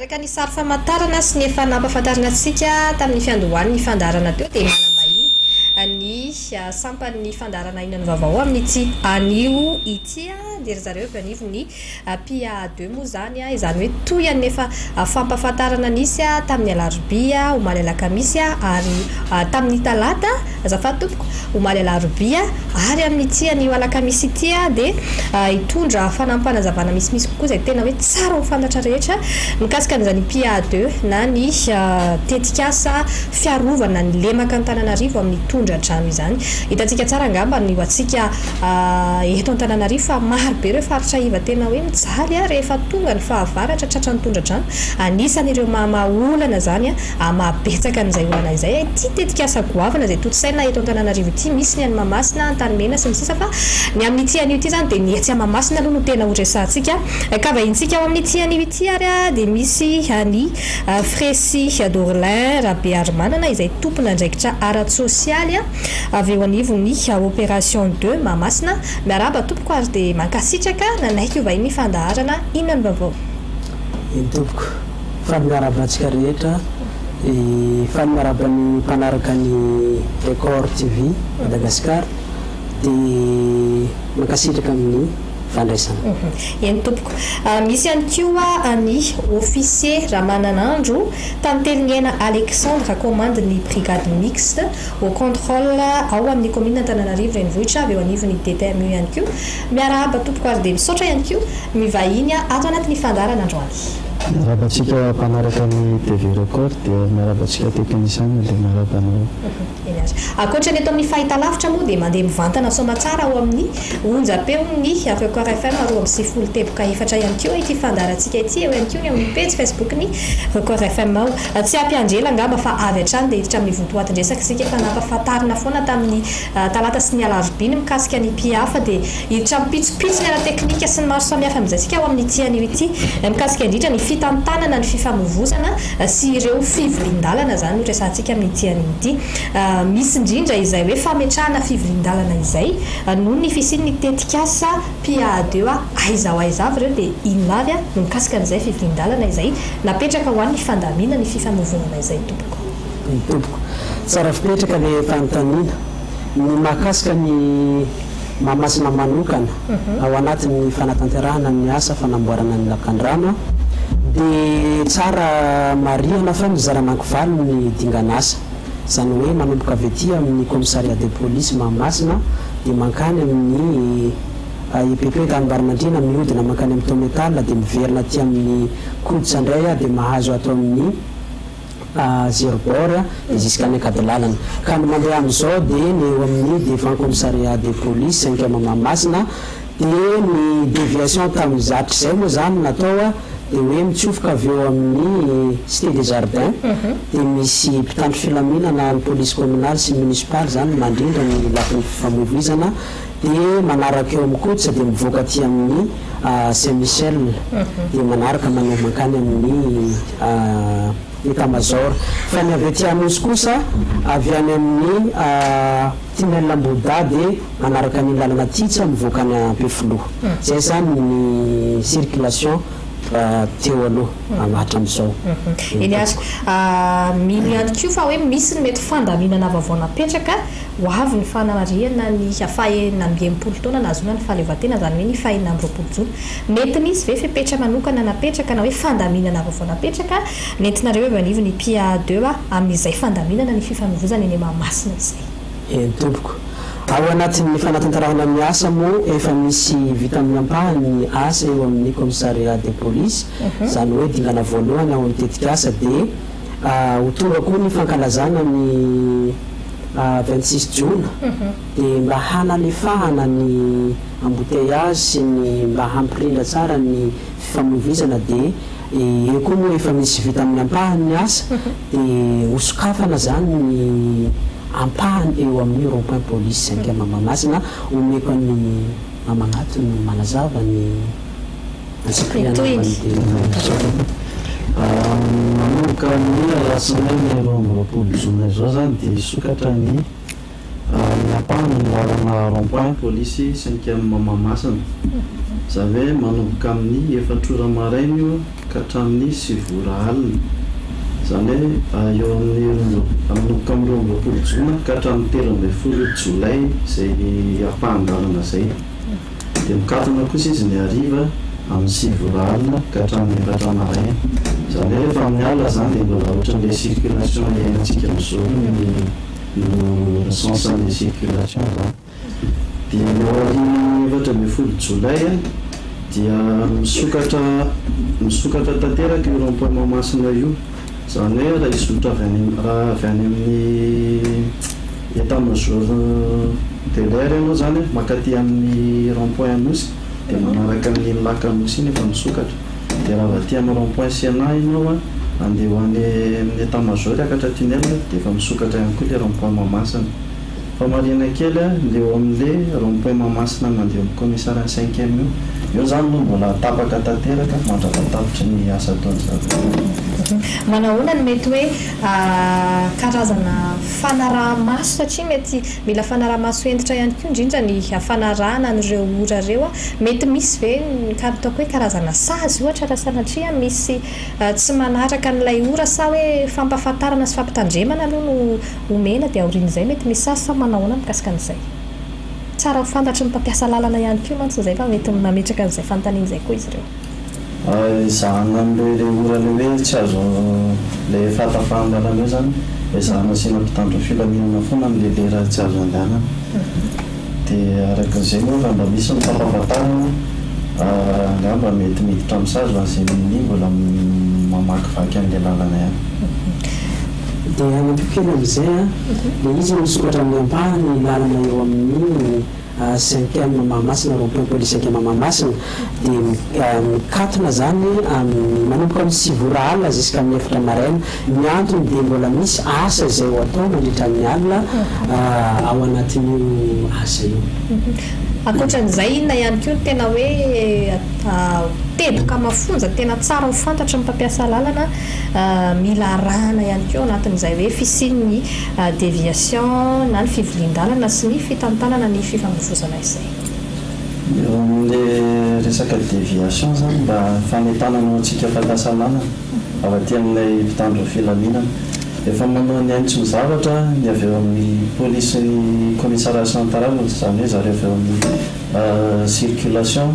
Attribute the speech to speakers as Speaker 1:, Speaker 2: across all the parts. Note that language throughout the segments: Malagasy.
Speaker 1: Araka ny sary famantarana sy ny efa nampahafantarina antsika tamin'ny fiandohan'ny fandaharana teo dia manam-bahiny ny sampan'ny fandaharana Inona no Vaovao amin'ity anio ity dia ry zareo avy anivon'ny PA deux moa izany, izany hoe toy an'ny efa fampahafantarana nisy tamin'ny alarobia, omaly alakamisy ary tamin'ny talata, azafady tompoko, omaly alarobia ary amin'ity anio alakamisy ity dia hitondra fanampin'panazavana misimisy kokoa izay tena hoe tsara ho fantatra rehetra mikasika an'izany PA deux na ny tetikasa fiarovana ny lemaka Antananarivo amin'ny tondra-drano izany. Hitantsika tsara angamba ny ho antsika eto Antananarivo fa maro be ireo faritra iva tena hoe mijaly rehefa tonga ny fahavaratra tratran'ny tondra-drano. Anisan'ireo mahamaha olana izany, mahabetsaka an'izay olana izay ity tetikasa goavana izay tontosaina eto Antananarivo ity. Misy ny any Mahamasina, Antanimena sy ny sisa fa ny amin'ity anio ity izany dia ny etsy Mahamasina aloha no tena ho resahantsika. Ka vahintsika ao amin'ity anio ity ary dia misy ny Fresy Dorlin Rabearimanana izay tompon'andraikitra ara-tsosialy avy eo anivon'ny Opération deux Mahamasina. Miarahaba tompoko ary dia mankasitraka nanaiky ho vahiny fandaharana Inona no vaovao?
Speaker 2: Eny tompoko. Faly miarahaba antsika rehetra. Faly miarahaba ny mpanaraka ny Record TV Madagascar. Dia mankasitraka amin'ny fandraisana.
Speaker 1: Eny tompoko. Misy ihany koa ny Officier Ramananandro, Tanteliniaina Alexandre, Komandin'ny Brigade Mixte au Contrôle ao amin'ny Kaominina Antananarivo Renivohitra avy eo anivon'ny DTMU ihany koa. Miarahaba tompoko ary dia misaotra ihany koa mivahiny ato anatin'ny fandaharana androany.
Speaker 3: Miarahaba antsika mpanaraka ny TV Record dia miarahaba antsika teknisiana dia miarahaba anareo.
Speaker 1: Eny ary. Ankoatra ny eto amin'ny fahitalavitra moa dia mandeha mivantana soamatsara ao amin'ny onjam-peon'ny Record FM 92.4 ihany koa ity fandaharantsika ity, eo ihany koa ny ao amin'ny pejy Facebook-n'ny Record FM ao. Tsy hampiandry ela angamba fa avy hatrany dia hiditra amin'ny vontoatin-dresaka isika efa nampahafantarina foana tamin'ny talata sy ny alarobia ny mikasika ny Piaf dia hiditra amin'ny pitsopitsony ara-teknika sy ny maro samihafa amin'izay isika ao amin'ity anio ity mikasika indrindra ny fitantanana ny fifamoivozana sy ireo fivilian-dalana izany no resahantsika amin'ity anio ity. Misy indrindra izay hoe fametrahana fivilian-dalana izay noho ny fisian'ny tetikasa PAA deux aiza ho aiza avy ireo dia inona avy no mikasika an'izay fivilian-dalana izay napetraka ho an'ny fandaminana ny fifamoivonana izay tompoko.
Speaker 2: Eny tompoko. Tsara fipetraka le fanontaniana. Ny mahakasika ny Mahamasina manokana ao anatin'ny fanatanterahana ny asa fanamboarana ny lakandrano dia tsara marihana fa mizara anankivalo ny dingan'asa. Izany hoe manomboka avy aty amin'ny commissariat de police Mahamasina dia mankany amin'ny EPP Antanimbarinandriana mihodina mankany amin'ny Tometal dia miverina aty amin'ny Coutts indray dia mahazo ato amin'ny zéro bord dia jusqu'any Ankadilalana. Ka ny mandeha amin'izao dia ny eo amin'ny devant commissariat de police cinquième Mahamasina dia ny déviation tamin'ny hatrizay moa izany natao dia hoe mitsofoka avy eo amin'ny cité des jardins dia misy mpitandro filaminana ny police communale sy municipale izany mandrindra ny lafiny fifamoivoizana dia manaraka eo amin'ny Coutts dia mivoaka aty amin'ny Saint Michel dia manaraka manao mankany amin'ny Etat Major. Fa ny avy aty Anosy kosa avy any amin'ny Tunnel Ambohidahy dia manaraka an'iny lalana Titsa mivoaka any Ampefiloha. Izay izany ny circulation teo aloha hatramin'izao.
Speaker 1: Eny ary, mino ihany koa fa hoe misy ny mety fandaminana vaovao napetraka Ho avy ny fanamarihana ny faha-66 taona nahazoana ny fahaleovantena, izany hoe ny faha-26 jona. Mety nisy ve fepetra manokana napetraka na hoe fandaminana vaovao napetraka nentinareo eo anivon'ny PA deux amin'izay fandaminana ny fifanovozana eny Mahamasina izay?
Speaker 2: Eny tompoko. Ao anatin'ny fanatanterahana ny asa moa efa misy vita amin'ny ampahany ny asa eo amin'ny commissariat de police, izany hoe dingana voalohany ao amin'ny tetikasa dia ho tonga koa ny fankalazana ny 26 jona dia mba hanalefahana ny embouteillage sy ny mba hampirindra tsara ny fifamoivoizana dia eo koa moa efa misy vita amin'ny ampahany ny asa dia hosokafana zany ny ampahany eo amin'ny rond point police cinquième Mahamasina. Omeko an'i Mamagnato no manazava ny antsipiriany momba ny teny.
Speaker 3: Manomboka amin'ny alatsinainy 22 jona izao izany dia hisokatra ny amin'ny ampahany ny lalana rond point polisy cinquième Mahamasina. Izany hoe manomboka amin'ny efatra ora maraina io ka hatramin'ny sivy ora alina. Izany hoe eo amin'ny manomboka amin'ny 22 jona ka hatramin'ny 13 jolay izay ampahan-dalana izay. Dia mikatona kosa izy ny hariva amin'ny sivy ora alina ka hatramin'ny efatra maraina. Izany hoe rehefa amin'ny alina izany dia mbola ohatran'ilay circulation iainantsika amin'izao ny no sens an'ilay circulation izany. Dia ny aorian'ny 14 jolay dia misokatra misokatra tanteraka io rond point Mahamasina io. Izany hoe raha hizotra avy any raha avy any amin'ny état major de l'air ianao izany mankaty amin'ny rond point Anosy dia manaraka an'iny lac Anosy iny efa misokatra. Dia raha avy aty amin'ny rond point Sénat ianao handeha ho any amin'ny état major hiakatra tunnel dia efa misokatra ihany koa ilay rond point Mahamasina. Famarihana kely, ny eo amin'ilay rond point Mahamasina mandeha eo amin'ny commissariat cinquième io, eo izany no mbola tapaka tanteraka mandra-pahatapitry ny asa ataon'izareo.
Speaker 1: Manahoana no mety hoe karazana fanaraha-maso satria mety mila fanaraha-maso hentitra ihany koa indrindra ny fanarahana an'ireo ora ireo, mety misy ve ny ataoko hoe karazana sazy ohatra raha sanatria misy tsy manaraka an'ilay ora sa hoe fampahafantarana sy fampitandremana aloha no omena dia aorian'izay mety misy sazy sa manahoana mikasika an'izay? Tsara ho fantatry ny mpampiasa lalana ihany koa mantsy izay fa mety mametraka an'izay fanontaniana izay koa izy ireo.
Speaker 3: Ezahana amin'ilay ilay ora ilay hoe tsy azo ilay fahatapahan-dalana eo izany, ezahana asiana mpitandro ny filaminana foana amin'ilay lera tsy azo andehanana. Dia araka izay moa raha mba misy ny fampahafantarana angamba mety miditra amin'ny sazy ho an'izay minia mbola mamakivaky an'ilay lalana ihany.
Speaker 2: Dia hanampiko kely amin'izay an, ilay izy misokatra amin'ny ampahany ny lalana eo amin'ny cinquième Mahamasina, rond point police cinquième Mahamasina, dia mikatona izany amin'ny manomboka amin'ny sivy ora alina jusqu'amin'ny efatra maraina. Ny antony dia mbola misy asa izay ho atao mandritra ny alina ao anatin'io asa io.
Speaker 1: Ankoatran'izay inona ihany koa no tena hoe teboka mafonja tena tsara ho fantatry ny mpampiasa lalana mila arahana ihany koa ao anatin'izay hoe fisian'ny déviation na ny fivilian-dalana sy ny fitantanana ny fifamoivozana izay?
Speaker 3: Eo amin'ilay resaka déviation izany mba fanentanana ho antsika mpampiasa lalana. Avy aty aminay mpitandro filaminana. Efa manao ny ainy tsy ho zavatra ny avy eo amin'ny polisin'ny commissariat central, izany hoe zareo avy eo amin'ny circulation.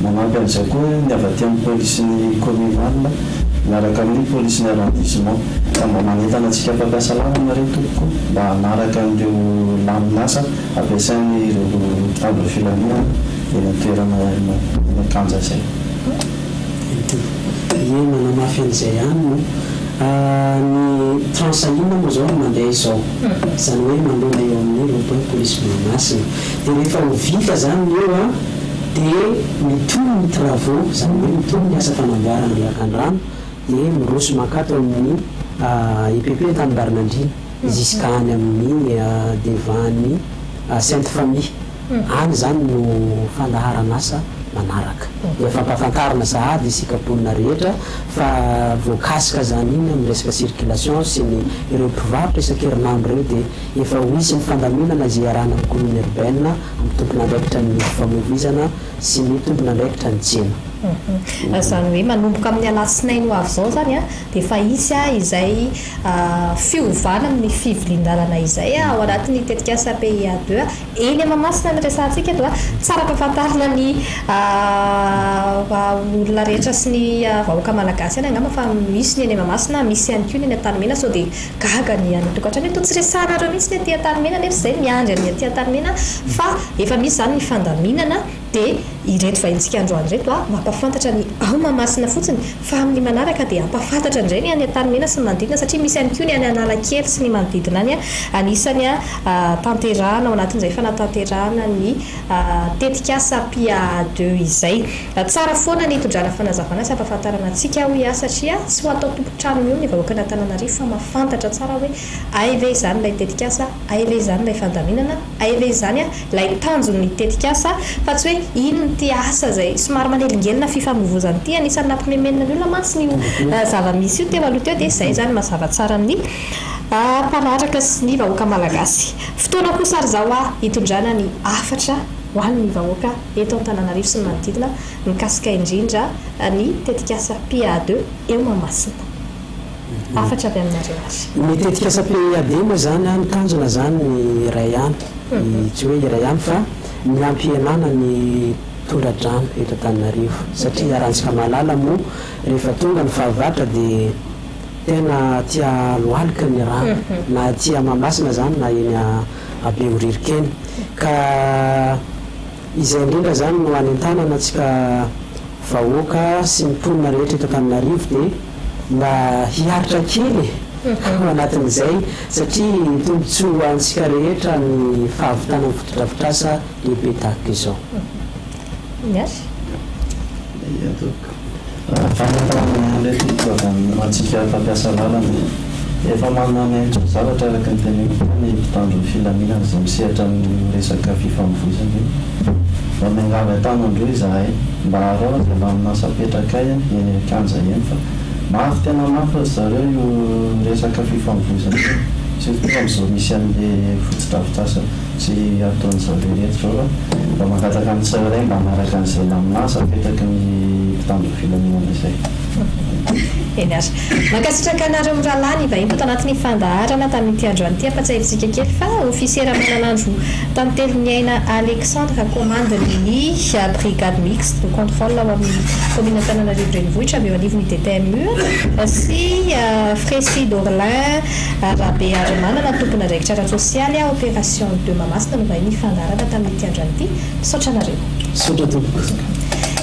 Speaker 3: Manampy an'izay koa ny avy aty amin'ny polisin'ny communal miaraka amin'ny polisin'ny arrondissement. Ka mba manentana antsika mpampiasa lalana re tompoko mba hanaraka an'ireo lamin'asa ampiasain'ireo mpitandro filaminana eny an-toerana eny an-kanja izay.
Speaker 2: Ie, manamafy an'izay ihany moa. Ny tranche inona moa izao no mandeha izao? Izany hoe manoloana eo amin'ny rond point police Mahamasina. Dia rehefa ho vita izany ny eo an, dia mitohy ny travaux, izany hoe mitohy ny asa fanamboarana ny lakandrano, dia miroso mankato amin'ny EPP Antanimbarinandriana, jusqu'à any amin'ny devant-n'ny Sainte Famille. Any izany no fandaharan'asa manaraka. Dia fampahafantarina sahady isika mponina rehetra fa voakasika izany iny amin'ny resaka circulation sy ny ireo mpivarotra isan-kerinandro ireo dia efa ho hisy ny fandaminana izay iarahana amin'ny commune urbaine, amin'ny tompon'andraikitra ny fifamoivoizana sy ny tompon'andraikitra ny tsena.
Speaker 1: Izany hoe manomboka amin'ny alatsinainy ho avy izao izany dia efa hisy izay fiovana amin'ny fivilian-dalana izay ao anatin'ny tetikasa PIA deux. Eny Mahamasina no resahantsika eto a! Tsara ampahafantarina ny olona rehetra sy ny vahoaka malagasy ihany angamba fa misy ny eny Mahamasina, misy ihany koa ny eny Antanimena, sao dia gaga ny any an-tokantrano hoe toa tsy resahanareo mihitsy ny aty Antanimena nefa izay miandry ny aty Antanimena fa efa misy izany ny fandaminana. Dia ireto vahintsika androany ireto a, mampahafantatra ny ao Mahamasina fotsiny, fa amin'ny manaraka dia hampahafantatra indray ny any Antanimena sy ny manodidina satria misy ihany koa ny any Analakely sy ny manodidina any anisany tanterahana ao anatin'izay fanatanterahana ny tetikasa PIA deux izay. Tsara foana ny hitondrana fanazavana sy hampahafantarana antsika hoy aho satria tsy ho atao tompon-trano mihono ny vahoakan'Antananarivo fa mahafantatra tsara hoe hay ve izany ilay tetikasa, hay ve izany ilay fandaminana. Hay ve izany ilay tanjon'ny tetikasa fa tsy hoe inona ity asa izay somary manelingelina fifamoivozana ity. Anisan'ny nampimemenina ny olona mantsy io zava-misy io teo aloha teo dia izay izany mazava tsara amin'ny mpanaraka sy ny vahoaka malagasy. Fotoana kosa ary izao hitondrana ny hafatra ho an'ny vahoaka eto Antananarivo sy ny manodidina mikasika indrindra ny tetikasa PA deux eo Mahamasina. Hafatra avy aminareo ary.
Speaker 2: Ny tetikasa PA deux moa izany, ny tanjona izany ny iray ihany, tsy hoe iray ihany fa ny hampihenana ny tondra-drano eto Antananarivo satria iarahantsika mahalala moa rehefa tonga ny fahavatra dia tena aty alohalika ny rano na aty Mahamasina izany na eny Behoririka eny ka izay indrindra izany no hanentanana antsika vahoaka sy ny mponina rehetra eto Antananarivo dia mba hiaritra kely ao anatin'izay satria tombontsoa ho antsika rehetra ny fahavitana ny fotodrafitrasa lehibe tahaka izao.
Speaker 1: Miasa.
Speaker 3: Ia tompoko. Fanentanana ihany tompoko avy amin'ny ho antsika mpampiasa lalana. Efa manana ny haintso zavatra araka ny teneniko teo ny mpitandro ny filaminana izay misehatra amin'io resaka fifamoivoizana io. Mba miangavy an-tanan-droa izahay mba araho izay lamin'asa apetrakay eny an-kianja eny fa mafy tena mafy ry zareo io resaka fifamoivoizana io surtout amin'izao misy an'le fotodrafitrasa Tsy ataony zareo ireto zao fa mba mangataka amin'ny tsirairay mba hanaraka an'izay laminasa apetraky ny mpitandro ny filaminana izay.
Speaker 1: Eny ary. Mankasitraka anareo mirahalahy nivahiny tato anatin'ny fandaharana tamin'ity androany ity. Ampatsiahivintsika kely fa Officier Ramananandro Tanteliniaina Alexandre, Komandin'ny Brigade Mixte de Contrôle ao amin'ny Kaominina Antananarivo Renivohitra avy eo anivon'ny DTMU sy Fresy Dorlin, Rabearimanana, tompon'andraikitra ara-tsosialy, Opération de Mahamasina no vahiny fandaharana tamin'ity androany ity. Misaotra anareo.
Speaker 2: Misaotra tompoko.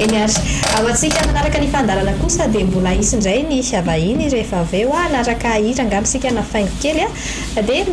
Speaker 1: Eny ary. Ho antsika manaraka ny fandaharana kosa dia mbola hisy indray ny vahiny rehefa avy eo. Hanaraka hira angamba isika na faingo kely dia.